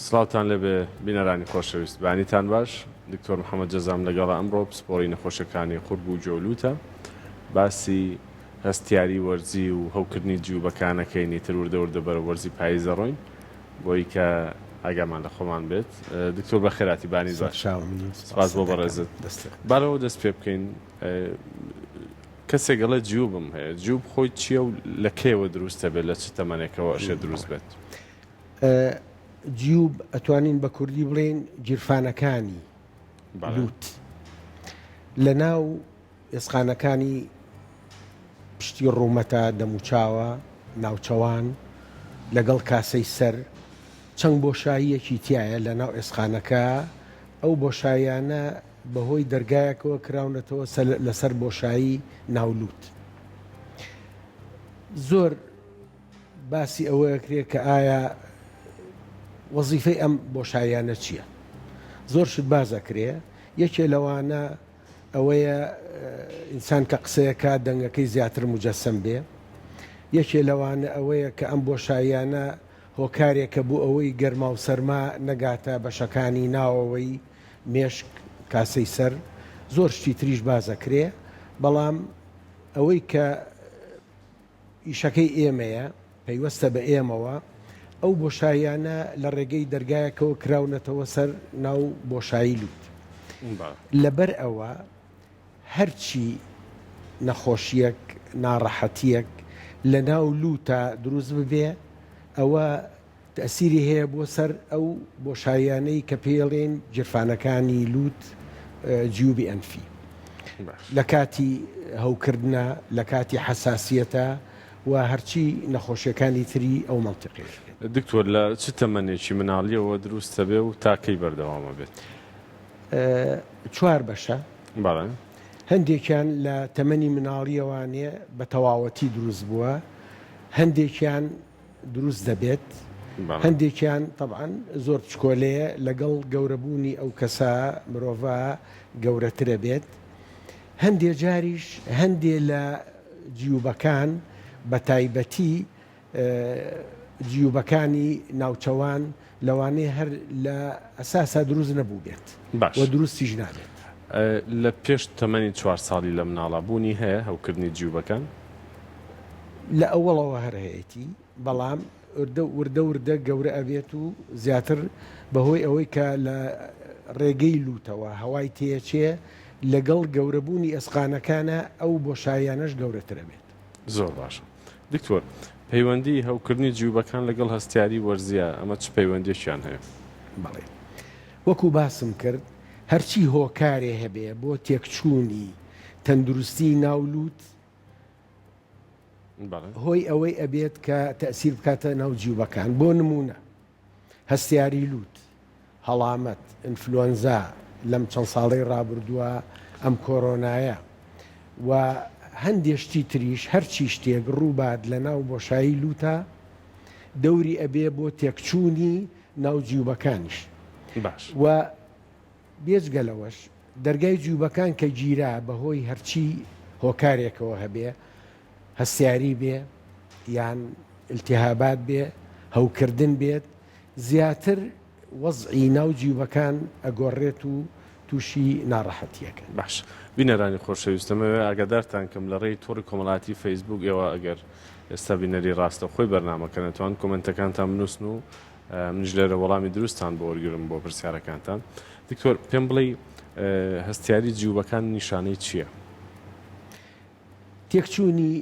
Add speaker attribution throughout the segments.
Speaker 1: سڵاوتان لێبێ بینەرانی خۆشەویست بەیانیتان باش دکتۆر محەممەد جەزام لەگەڵە ئەمڕۆ پسپۆڕی نەخۆشیەکانی قورگ و گوێ و لووتە باسی هەستیاری وەرزی و هەوکردنی جیوبەکانەکەین ئیتر وردە وردە بەرەو وەرزی پاییز دەڕۆین بۆی کە ئاگامان لە خۆمان بێت دکتۆر بەخێراتی بانی باش سپاس بۆ بەڕێزت بالەوە دەست پێ بکەین کەسێک ئەڵێ جیوبم هەیە جیوب خۆی چییە و لە کەیەوە دروست دەبێت لە چ تەمەنێکەوە ئەشێ دروست بێت؟
Speaker 2: جیوب ئەتوانین بە کوردی بڵێین گیرفانەکانی لوت لە ناو ئێسقانەکانی پشتی ڕوومەتە دەموچاوە ناوچەوان لەگەڵ کاسەی سەر چەند بۆشاییەکی تایە لە ناو ئێسقانەکە ئەو بۆشاییانە بەهۆی دەرگایەکەوە کراونەتەوە لەسەر بۆشایی ناولوت زۆر باسی ئەوە ئەکرێ کە ئایا وەزیفەی ئەم بۆشاییانە چییە؟ زۆر شت باس ئەکرێ، یەکێ لەوانە ئەوەیە ئینسان کە قسەیەکا دەنگەکەی زیاتر موجەسەم بێ، یەکێ لەوانە ئەوەیە کە ئەم بۆشاییانە هۆکارێکە بۆ ئەوەی گەرما و سەرما نەگاتە بەشەکانی ناوەوەی مێشک، کاسەی سەر، زۆر شتی تریش باس ئەکرێ، بەڵام ئەوەی کە ئیشەکەی ئێمەیە، پەیوەستە بە ئێمەوە، ئەو بۆشاییانە لە ڕێگەی دەرگایەکەوە کراونەتەوە سەر ناو بۆشایی لووت. لەبەر ئەوە هەرچی نەخۆشییەک، ناڕەحەتییەک لە ناو لووتا دروست ببێ، ئەوە تەئسیری هەیە بۆ سەر ئەو بۆشاییانەی کە پێی ئەڵێین گیرفانەکانی لووت، جیوبی ئەنفی، لە کاتی هەوکردنە، لە کاتی حەساسیەتە و هەرچی نەخۆشیەکانی تری ئەو مەنتیقەیەش بێت.
Speaker 1: دکتۆر لە چ تەمەنێکی مناڵیەوە دروست دەبێ و تا کەی بەردەوام ئەبێت؟
Speaker 2: چوار بەشە.
Speaker 1: بەڵێ.
Speaker 2: هەندێکیان لە تەمەنی مناڵیەوانێ بە تەواوەتی دروست بووە، هەندێکیان دروست دەبێت، هەندێکیان تەبعەن زۆر بچکۆلەیە لەگەڵ گەورەبوونی ئەو کەسە مرۆڤە گەورەترە بێت، هەندێ جاریش هەندێ لە جیوبەکان بە تایبەتی جیوبەکانی ناوچەوان لەوانەیە هەر لە ئەساسا دروست نەبووبێت
Speaker 1: باش
Speaker 2: و دروستیش نابێت.
Speaker 1: لە پێش تەمەنی چوار ساڵی لە مناڵا بوونی هەیە هەوکردنی جیوبەکان؟
Speaker 2: لە ئەوەڵەوە هەر هەیەتی بەڵام وردە وردە گەورە ئەبێت و زیاتر بەهۆی ئەوەی کە لە ڕێگەی لوتەوە هەوای تێچێ لەگەڵ گەورەبوونی ئێسقانەکانە ئەو بۆشاییانەش گەورەتر ئەبێت.
Speaker 1: زۆر باشە دکتۆر پەیوەندی هەوکردنی جیوبەکان لەگەڵ هەستیاری وەرزیە ئەمە چ پەیوەندیەکیان هەیە؟
Speaker 2: بەڵێ وەکو باسم کرد هەرچی هۆکارێ هەبێ بۆ تێکچوونی تەندروستی ناو لوت هۆی ئەوەی ئەبێت کە تەئسیر بکاتە ناو جیوبەکان بۆ نموونە هەستیاری لووت، هەڵامەت، ئینفلۆنزا لەم چەند ساڵەی ڕابردووە ئەم کۆرۆنایە و هەندێ شتی تریش هەرچی شتێک ڕووبات لە ناو بۆشایی لووتا دەوری ئەبێ بۆ تێکچوونی ناو جیوبەکانیش
Speaker 1: باش.
Speaker 2: و بێجگە لەوەش دەرگای جیوبەکان کە گیرا بەهۆی هەرچی هۆکارێکەوە هەبێ هەستیاری بێ یان التهابات بێ هەوکردن بێت زیاتر وەزعی ناو جیوبەکان ئەگۆڕێت و تووشی ناڕەحەتیەکەن.
Speaker 1: باش بینەرانی خۆشەویست دەمەوێت ئاگادارتان کەم لە ڕێی تۆڕی کۆمەڵایەتی فەیسبووک ئێوە ئەگەر ئێستا بینەری ڕاستەوخۆی بەرنامەکەن ئەتوان کۆمێنتەکانتان بنووسن و منیش لێرە وەڵامی دروستتان بۆ وەرگرم بۆ پرسیارەکانتان. دکتۆر پێم بڵێی هەستیاری جیوبەکان نیشانەی چییە؟
Speaker 2: تێکچوونی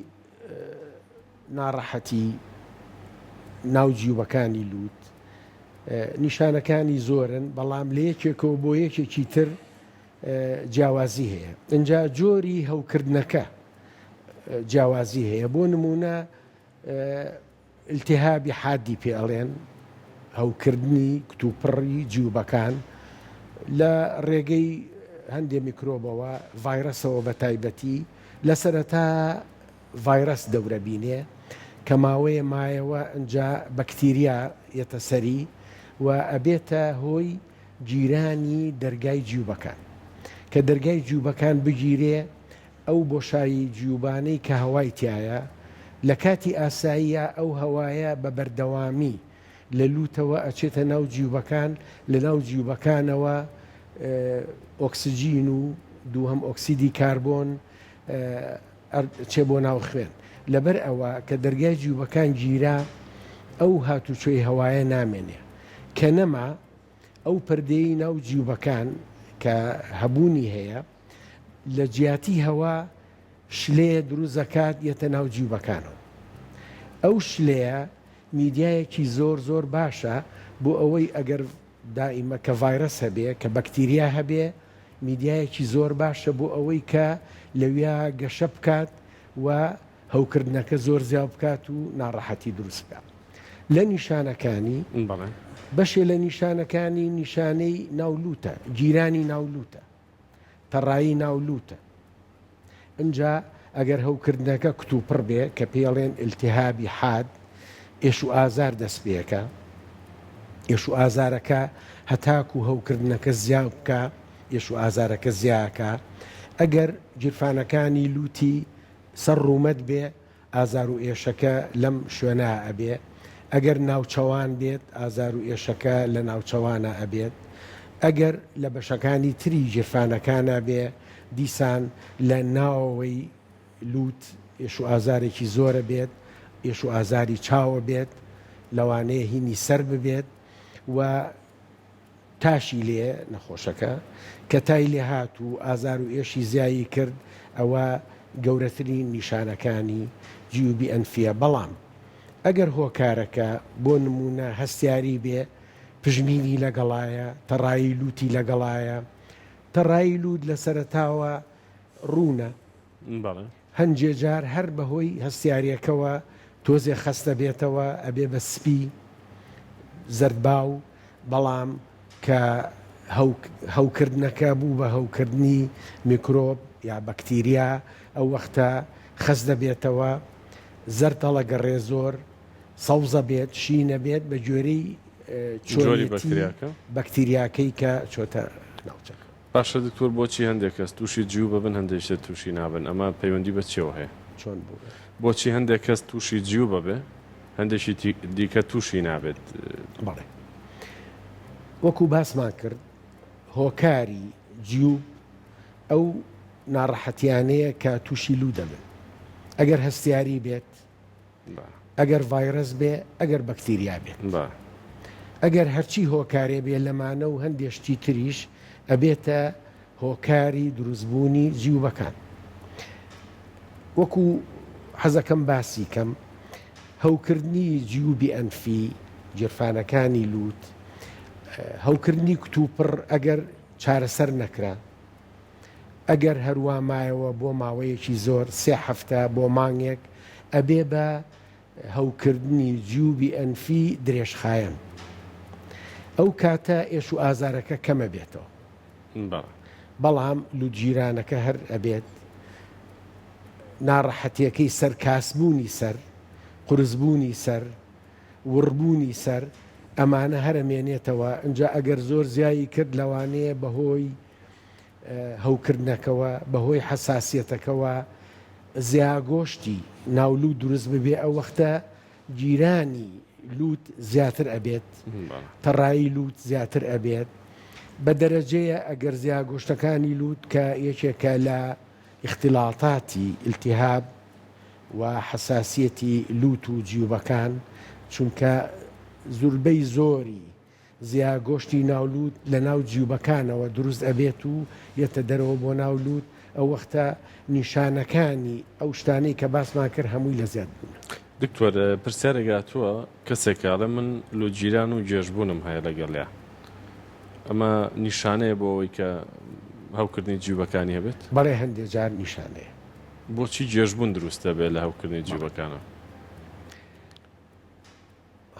Speaker 2: ناڕەحەتی ناو جیوبەکانی لووت نیشانەکانی زۆرن بەڵام لە یەکێکەوە بۆ یەکێکی تر جیاوازی هەیە ئینجا جۆری هەوکردنەکە جیاوازی هەیە بۆ نمونە التهابی حادی پێ ئەڵێن، هەوکردنی کتوپڕی جیوبەکان لە ڕێگەی هەندێ میکرۆبەوە، ڤایرەسەوە بە تایبەتی، لە سەرەتا ڤایرەس دەورە بینێ کە ماوەیە مایەوە ئنجا بەکتیریا یەتە سەری و ئەبێتە هۆی گیرانی دەرگای جیوبەکان. کە دەرگای جیوبەکان بگیرێ ئەو بۆشایی جیوبانەی کە هەوای تیایە، لە کاتی ئاساییا ئەو هەوایە بە بەردەوامی. لە لووتەوە ئەچێتە ناو جیوبەکان، لە ناو جیوبەکانەوە ئۆکسجین و دووهەم ئۆکسیدی کاربۆن ئەچێ بۆ ناو خوێن. لەبەر ئەوە کە دەرگای جیوبەکان گیرا ئەو هاتوچۆی هەوایە نامێنێ. کە نەما ئەو پەردەیەی ناو جیوبەکان کە هەبوونی هەیە لە جیاتی هەوا شلەیە دروست دەکات یەتە ناو جیوبەکانەوە. ئەو شلەیە میدیایەکی زۆر زۆر باشە بۆ ئەوەی ئەگەر دائیمە کە ڤایرەس هەبێ کە بەکتیریا هەبێ میدیایەکی زۆر باشە بۆ ئەوەی کە لەویا گەشە بکات و هەوکردنەکە زۆر زیاو بکات و ناڕەحەتی دروست بکات لە نیشانەکانی بەشێ لە نیشانەکانی نیشانەی ناو لوتە گیرانی ناو لوتە تەڕایی ناو لووتە. ئنجا ئەگەر هەوکردنەکە کتوپڕ بێ کە پێی ئەڵێن التهابی حاد، ئێش و ئازار دەست پێکا. ئێش و ئازارەکە هەتاکوو هەوکردنەکە زیا بکا ئێش و ئازارەکە زیاکا. ئەگەر گیرفانەکانی لووتی سەر ڕوومەت بێ ئازار و ئێشەکە لەم شوێنە ئەبێ، ئەگەر ناوچەوان بێت ئازار و ئێشەکە لە ناوچەوانە ئەبێت، ئەگەر لە بەشەکانی تری گیرفانەکانا بێ دیسان لە ناوەوەی لوت ئێش و ئازارێکی زۆرە بێت، ئێش و ئازاری چاوە بێت، لەوانەیە هینی سەر ببێت و. تاشی لێ نەخۆشەکە کە تای لێ هات و ئازار و ئێشی زیایی کرد ئەوە گەورەترین نیشانەکانی جیوبی ئەنفیە بەڵام ئەگەر هۆکارەکە بۆ نمونە هەستیاری بێ پژمینی لەگەڵایە تەڕایی لوتی لەگەڵایە تەڕایی لوت لە سەرەتاوە ڕوونە
Speaker 1: بەڵێ.
Speaker 2: هەنجێ جار هەر بەهۆی هەستیاریەکەوە تۆزێ خەست ئەبێتەوە ئەبێ بە سپی زەردباو بەڵام کە هەوکردنەکە بوو بە هەوکردنی میکرۆب یا بەکتیریا ئەو وەختە خەست دەبێتەوە زەرد هەڵەگەڕێ زۆر سەوزە بێت شینە بێت بە گوێرەی
Speaker 1: چۆنیەتی
Speaker 2: بەکتیریاکەی کە چۆتە ناوچەکە.
Speaker 1: باشە دکتۆر بۆچی هەندێک کەس توشی جیوب ئەبن هەندێکی تر توشی نابن ئەمە پەیوەندی بە چیەوە هەیە؟
Speaker 2: چۆن بووبێ؟
Speaker 1: بۆچی هەندێک کەس توشی جیوب ئەبێ هەندێکی دیکە توشی نابێت؟
Speaker 2: بەڵێ وەکو باسمان کرد هۆکاری جیوب ئەو ناڕەحەتیانەیە کە توشی لوو دەبن ئەگەر هەستیاری بێت ئەگەر ڤایرەس بێ ئەگەر بەکتیریا بێت ئەگەر هەرچی هۆکارێ بێ لەمانە و هەندێ شتی تریش ئەبێتە هۆکاری دروستبوونی جیوبەکان وەکو حەزەکەم باسی کەم هەوکردنی جیوبی ئەنفی گیرفانەکانی لووت هەوکردنی کتوپڕ ئەگەر چارەسەر نەکرا ئەگەر هەروا مایەوە بۆ ماوەیەکی زۆر، سێ هەفتە بۆ مانگێک، ئەبێ بە هەوکردنی جیوبی ئەنفی درێژخایەن. ئەو کاتە ئێش و ئازارەکە کەم ئەبێتەوە. بەڵام لوتگیرانەکە هەر ئەبێت. ناڕەحەتیەکەی سەر کاسبوونی سەر، قورسبوونی سەر، وڕبوونی سەر، ئەمانە هەر ئەمێنێتەوە. ئنجا ئەگەر زۆر زیایی کرد لەوانەیە بەهۆی هەوکردنەکەوە بەهۆی حەساسیەتەکەوە زیاگۆشتی ناو لوت دروست ببێ ئەو وەختە گیرانی لوت زیاتر ئەبێت تەڕایی لوت زیاتر ئەبێت بە دەرەجەیە ئەگەر زیاگۆشتەکانی لوت کە یەکێکە لە اختلاطاتی التهاب و حەساسیەتی لوت و جیوبەکان چونکە زوربەی زۆری زیا گۆشتی ناو لووت لە ناو جیوبەکانەوە دروست ئەبێت و یەتە دەرەوە بۆ ناو لووت، ئەو وەختە نیشانەکانی ئەو شتانەی کە باسمان کرد هەمووی لە زیاد بوونە.
Speaker 1: دکتۆر پرسیارێک هاتووە کەسێک ئەڵێ من لوتگیران و گێژبوونم هەیە لەگەڵیا ئەمە نیشانەیە بۆ ئەوەی کە هەوکردنی جیوبەکانی هەبێت؟
Speaker 2: بەڵێ هەندێ جار نیشانەیە.
Speaker 1: بۆچی گێژبوون دروست دەبێت لە هەوکردنی جیوبەکانەوە؟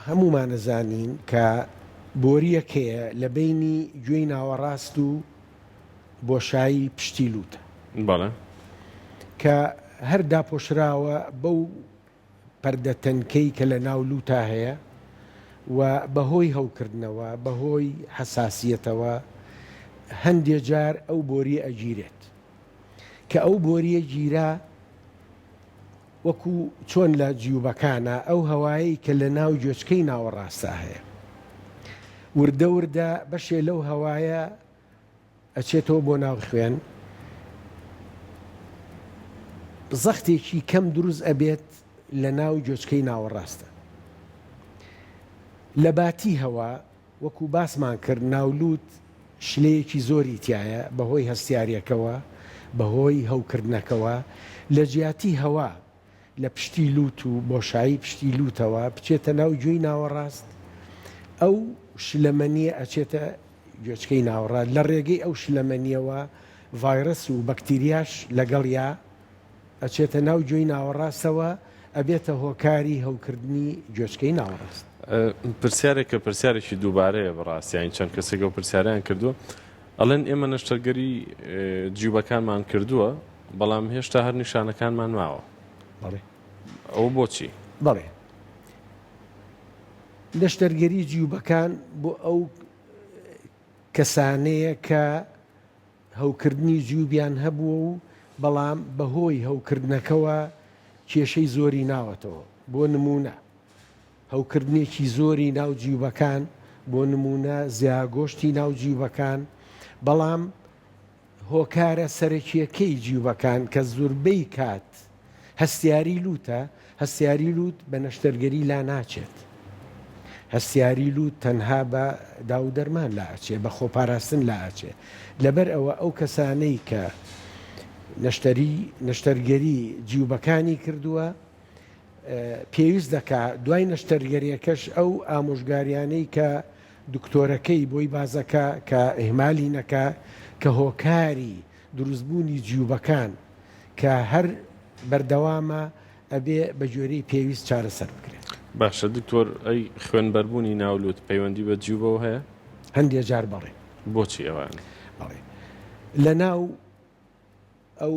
Speaker 2: هەموومان ئەزانین کە بۆرییەک هەیە لە بەینی گوێی ناوەڕاست و بۆشایی پشتی لووتە.
Speaker 1: بەڵێ.
Speaker 2: کە هەر داپۆشراوە بەو پەردە تەنکەی کە لە ناو لووتا هەیە و بەهۆی هەوکردنەوە، بەهۆی حەساسیەتەوە هەندێ جار ئەو بۆرییە ئەگیرێت. کە ئەو بۆرییە گیرا. وەکو چۆن لە جیوبەکانا ئەو هەوایەی کە لە ناو گوێچکەی ناوەڕاستا هەیە وردە وردە بەشێ لەو هەوایە ئەچێتەوە بۆ ناو خوێن زەختێکی کەم دروست ئەبێت لە ناو گوێچکەی ناوەڕاستە لە باتی هەوا وەکو باسمان کرد ناولووت شلەیەکی زۆری تیایە بەهۆی هەستیاریەکەوە، بەهۆی هەوکردنەکەوە، لە جیاتی هەوا لە پشتی لووت و بۆشایی پشتی لووتەوە بچێتە ناو گوێی ناوەڕاست، ئەو شلەمەنیە ئەچێتە گوێچکەی ناوەڕاست، لە ڕێگەی ئەو شلەمەنیەوە ڤایرەس و بەکتیریاش لەگەڵیا ئەچێتە ناو گوێی ناوەڕاستەوە ئەبێتە هۆکاری هەوکردنی گوێچکەی ناوەڕاست.
Speaker 1: پرسیارێک کە پرسیارێکی دووبارەیە بەڕاستی یانی چەند کەسێک ئەو پرسیارەیان کردووە ئەڵێن ئێمە نەشتەرگەری جیوبەکانمان کردووە بەڵام هێشتا هەر نیشانەکانمان ماوە.
Speaker 2: بەڵێ.
Speaker 1: ئەوە بۆچی؟
Speaker 2: بەڵێ. نەشتەرگەری جیوبەکان بۆ ئەو کەسانەیە کە هەوکردنی جیوبیان هەبووە و بەڵام بەهۆی هەوکردنەکەوە کێشەی زۆری ناوەتەوە، بۆ نموونە هەوکردنێکی زۆری ناو جیوبەکان، بۆ نموونە زیاگۆشتی ناو جیوبەکان، بەڵام هۆکارە سەرەکییەکەی جیوبەکان کە زوربەی کات هەستیاری لووتە، هەستیاری لووت بە نەشتەرگەری لاناچێت. هەستیاری لووت تەنها بە داو و دەرمان لائەچێ، بە خۆپاراستن لائەچێ. لەبەر ئەوە ئەو کەسانەی کە نەشتەری نەشتەرگەری جیوبەکانی کردووە، پێویست دەکا دوای نەشتەرگەریەکەش ئەو ئامۆژگاریانەی کە دکتۆرەکەی بۆی بازەکا کە ئیهمالی نەکا کە هۆکاری دروستبوونی جیوبەکان کە هەر بەردەوامە ئەبێ بە گوێرەی پێویست چارەسەر بکرێت.
Speaker 1: باشە دکتۆر ئەی خوێن بەربوونی ناو لوت پەیوەندی بە جیوبەوە هەیە؟
Speaker 2: هەندێ جار بەڵێ.
Speaker 1: بۆچی ئەوان؟
Speaker 2: بەڵێ لە ناو ئەو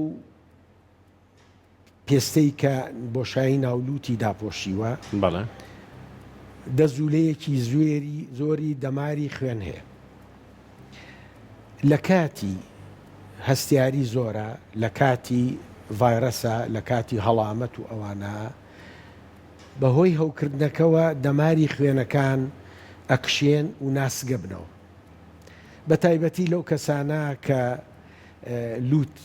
Speaker 2: پێستەی کە بۆشایی ناو لوتی داپۆشیوە،
Speaker 1: بەڵێ.
Speaker 2: دەزوولەیەکی زوێری زۆری دەماری خوێن هەیە. لە کاتی هەستیاری زۆرە، لە کاتی ڤایرەسە، لە کاتی هەڵامەت و ئەوانە، بە هۆی هەوکردنەکەوە دەماری خوێنەکان ئەکشێن و ناسگەبنەوە. بە تایبەتی لەو کەسانە کە لوت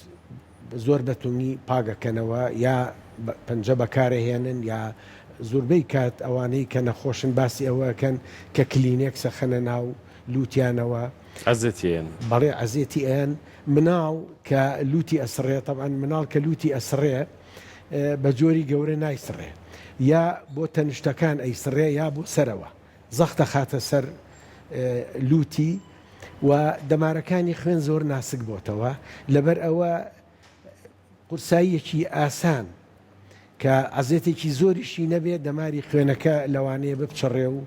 Speaker 2: زۆر بە تونی پاک ئەکەنەوە یا پەنجە بەکارئەهێنن یا زوربەی کات ئەوانەی کە نەخۆشن باسی ئەوە ئەکەن کە کلینێکس ئەخەنە ناو لوتیانەوە.
Speaker 1: عەزێتی ئەیەن.
Speaker 2: بەڵێ عەزێتی ئەیەن. مناڵ کە لوتی ئەسڕێ تەبعەن مناڵ کە لوتی ئەسڕێ بە جۆری گەورە نایسڕێ یا بۆ تەنشتەکان ئەیسڕێ یا بۆ سەرەوە زەخت ئەخاتە سەر لوتی و دەمارەکانی خوێن زۆر ناسک بۆتەوە لەبەر ئەوە قورساییەکی ئاسان کە عەزێتێکی زۆریشی نەبێت دەماری خوێنەکە لەوانەیە بپچڕێ و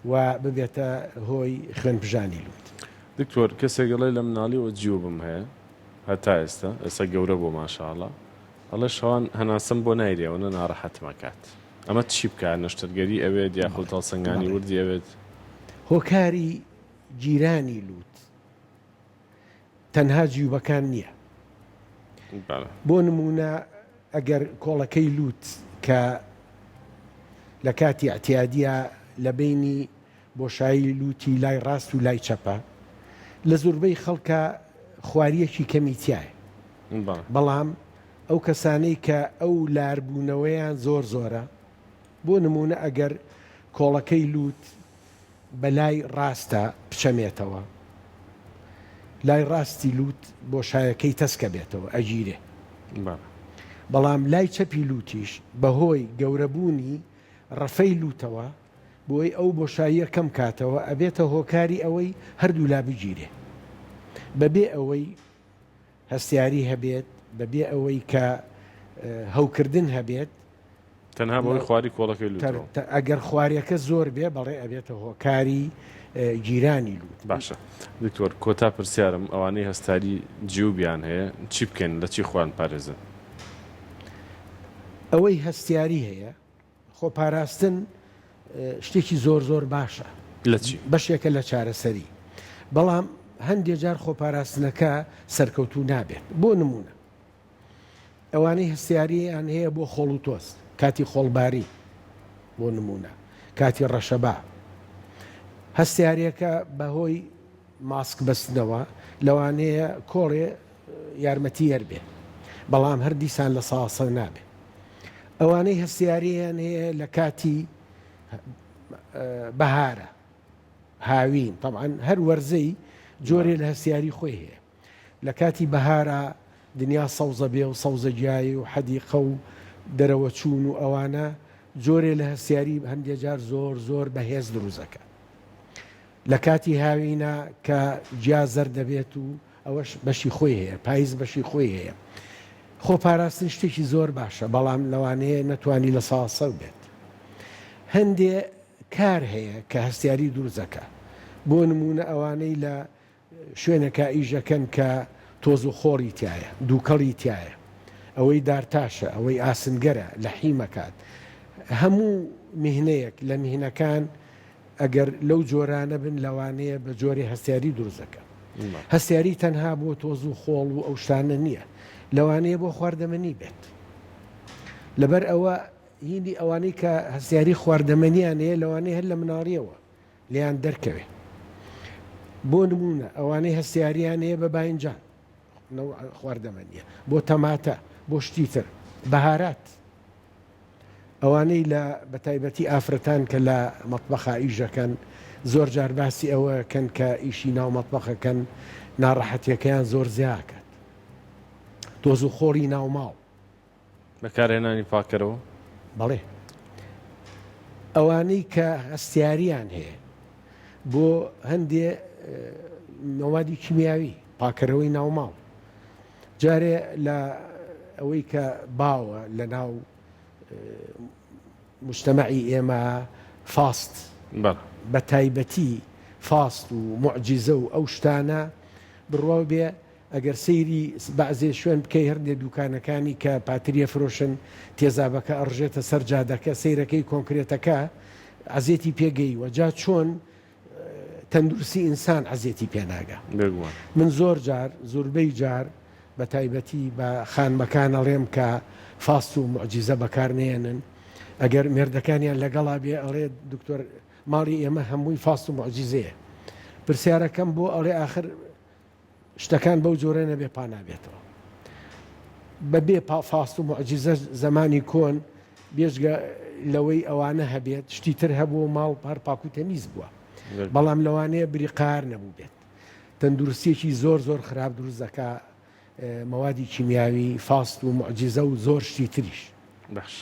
Speaker 2: و ببێتە هۆی خوێنپژانی لوت.
Speaker 1: دکتۆر کەسێک ئەڵێ لە مناڵیەوە جیوبم هەیە هەتا ئێستا ئێستا گەورە بووە ماشاءاللە ئەڵێ شەوان هەناسەم بۆ نایرێ ئەوەنە ناڕەحەتم ئەکات ئەمە چی بکا نەشتەرگەری ئەوێت یاخود هەڵسەنگانی وردی ئەوێت؟
Speaker 2: هۆکاری گیرانی لوت تەنها جیوبەکان نییە. بۆ نموونە ئەگەر کۆڵەکەی لوت کە لە کاتی ئەعتیادیە لە بینی بۆشایی لوتی لای ڕاست و لای چەپە لە زوربەی خەڵکە خواریەکی کەمی تایە بەڵام ئەو کەسانەی کە ئەو لاربوونەوەیان زۆر زۆرە بۆ نموونە ئەگەر کۆڵەکەی لوت بە لای ڕاستە بچەمێتەوە، لای ڕاستی لووت بۆشایەکەی تەسکە بێتەوە، ئەگیرێ. بەڵام لای چەپی لووتیش بە هۆی گەورەبوونی ڕەفەی لووتەوە، بۆی ئەو بۆشاییە کەم کاتەوە، ئەبێتە هۆکاری ئەوەی هەردوولا بگیرێ. بەبێ ئەوەی هەستیاری هەبێت، بەبێ ئەوەی کە هەوکردن هەبێت.
Speaker 1: تەنها بەهۆی خواری کۆڵەکەی لوتەوە.
Speaker 2: ئەگەر خواریەکە زۆر بێ بەڵێ ئەبێتە هۆکاری گیرانی لوت.
Speaker 1: باشە دکتۆر کۆتا پرسیارم ئەوانەی هەستاری جیوبیان هەیە چی بکەن لە چی خۆیان پارێزن؟
Speaker 2: ئەوەی هەستیاری هەیە خۆپاراستن شتێکی زۆر زۆر باشە
Speaker 1: لە چی؟
Speaker 2: بەشێکە لە چارەسەری بەڵام هەندێ جار خۆپاراستنەکە سەرکەوتوو نابێت بۆ نمونە. ئەوانەی هەستیارییان هەیە بۆ خۆڵ و تۆز، کاتی خۆڵباری بۆ نموونە، کاتی ڕەشەبا، هەستیارییەکە بەهۆی ماسک بەستنەوە لەوانەیە کۆڵێ یارمەتییەر بێ، بەڵام هەر دیسان 100% نابێ. ئەوانەی هەستیارییان هەیە لە کاتی بەهارە، هاوین، تەبعەن هەر وەرزەی جۆرێ لە هەستیاری خۆی هەیە. لە کاتی بەهارا دنیا سەوزە بێ و سەوزە گیایی و حەدیقە و دەرەوە چوون و ئەوانە جۆرێ لە هەستیاری هەندێ جار زۆر زۆر بەهێز دروست ئەکا. لە کاتی هاوینا کە گیا زەرد دەبێت و ئەوەش بەشی خۆی هەیە، پایز بەشی خۆی هەیە. خۆ پاراستن شتێکی زۆر باشە بەڵام لەوانەیە نەتوانی 100% بێت. هەندێ کار هەیە کە هەستیاری دروست ئەکا. بۆ نموونە ئەوانەی لە شوێنێکا ئیش ئەکەن کە تۆز و خۆڵی تیایە، دووکەڵی تیایە، ئەوەی دارتاشە، ئەوەی ئاسنگەرە، لەحیم ئەکات، هەموو میهنەیەک لە میهنەکان ئەگەر لەو جۆرانە بن لەوانەیە بە جۆرێ هەستیاری دروست ئەکەن. هەستیاری تەنها بۆ تۆز و خۆڵ و ئەو شتانە نییە، لەوانەیە بۆ خواردەمەنی بێت. لەبەر ئەوە هینی ئەوانەی کە هەستیاری خواردەمەنیان هەیە لەوانەیە هەر لە مناڵیەوە لێیان دەرکەوێ. بۆ نموونە ئەوانەی هەستیاریان هەیە بە باینجان خواردەمەنیە، بۆ تەماتە، بۆ شتی تر، بەهارات. ئەوانەی لە بەتایبەتی ئافرەتان کە لە مەتبەخا ئیشەکەن زۆر جار باسی ئەوە کەن کە ئیشی ناو مەتبەخەکەن ناڕەحەتیەکەیان زۆر زیاکات. تۆز و خۆڵی ناو ماڵ.
Speaker 1: بەکارهێنانی پاککەرەوە؟
Speaker 2: بەڵێ. ئەوانەی کە هەستیاریان هەیە بۆ هەندێ مەوادی کیمیاوی، پاکەرەوەی ناوماڵ، جارێ لە ئەوەی کە باوە لە ناو مجتەمەعی ئێمە فاست بە تایبەتی فاست و موعجیزە و ئەو شتانە بڕواو بێ ئەگەر سەیری بەعزێ شوێن بکەی هەندێ دوکانەکانی کە پاتریە فرۆشن تێزابەکە ئەڕژێتە سەر جادەکە سەیرەکەی کۆنکرێتەکە عەزێتی پێ گەیوە جا چۆن تەندروستی ئینسان عەزێتی پێ ناگا
Speaker 1: بێگومان.
Speaker 2: من زۆر جار زوربەی جار بە تایبەتی بە خانمەکان ئەڵێم کە فاست و موعجیزە بەکار نەیەنن ئەگەر مێردەکانیان لەگەڵا بێ ئەڵێ دکتۆر ماڵی ئێمە هەمووی فاست و موعجیزەیە پرسیارەکەم بۆ ئەڵێ ئاخر شتەکان بەو جۆرە نەبێ پا نابێتەوە. بە بێ فاست و موعجیزە زەمانی کۆن بێجگە لەوەی ئەوانە هەبێت شتی تر هەبوو و ماڵ هەر پاک و تەمیز بووە. بەڵام لەوانەیە بریقار نەبوو بێت. تەندروستیەکی زۆر زۆر خراپ دروست دەکا مەوادی کیمیاوی فاست و موعجیزە و زۆر شتی تریش.
Speaker 1: باش.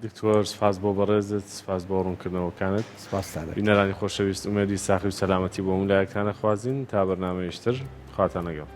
Speaker 1: دکتۆر سپاس بۆ بەڕێزت سپاس بۆ ڕوونکردنەوەکانت.
Speaker 2: سپاستان دەکەم.
Speaker 1: بینەرانی خۆشەویست ئومێدی ساخی و سەلامەتی بۆ هەموو لایەکتان ئەخوازین تا بەرنامەیش تر خواتان لەگەڵ.